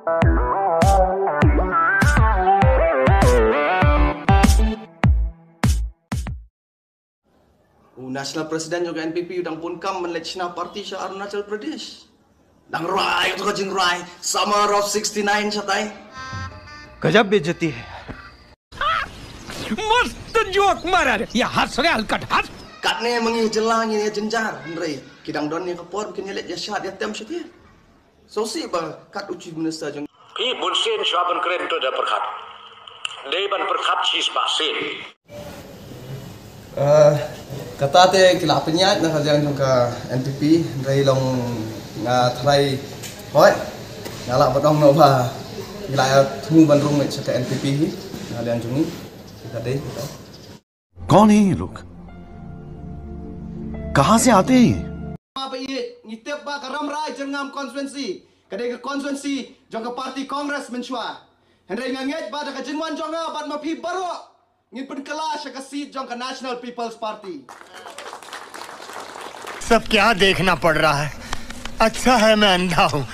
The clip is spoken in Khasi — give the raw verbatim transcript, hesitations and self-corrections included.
U National President jong ka N P P u dang bun kam ban leit shna party sha Arunachal Pradesh. Dang rwai, to ka jingrwai, Summer of sixty-nine shatai. गजब बेइज्जती है। मस्त जोक मारा रे। ये हंस रे हलकट हंस। Katne ma ngi jylla ngi ïa jynjar, hynrei ki dang don ïa ka por kin ïa leit ïa shad ïa tem shatai. Sngewsih ba kat u Chief Minister jong. Phi bun sien shuwa ban kren to da pyrkhat. Dei ban pyrkhat shispah sien. Eh, kata te ki la pynïaid na ka liang jong ka N P P, hynrei long nga tharai hoi. Nga la ba dong no ba ki la ïa thmu ban rung sha ka N P P hi na ka liang jong ngi. Ka dei kita. कौन है ये लोग? कहाँ से आते हैं ये? Ba ïeit, ngi tip ba ka Rambrai Jyrngam constituency ka dei ka constituency jong ka party Congress mynshuwa. Hynrei nga ngeit ba da ka jingwan jong nga bad ma phi baroh ngin pynkylla sha ka seat jong ka National People's Party. सब क्या देखना पड़ रहा है? अच्छा है मैं अंधा हूँ।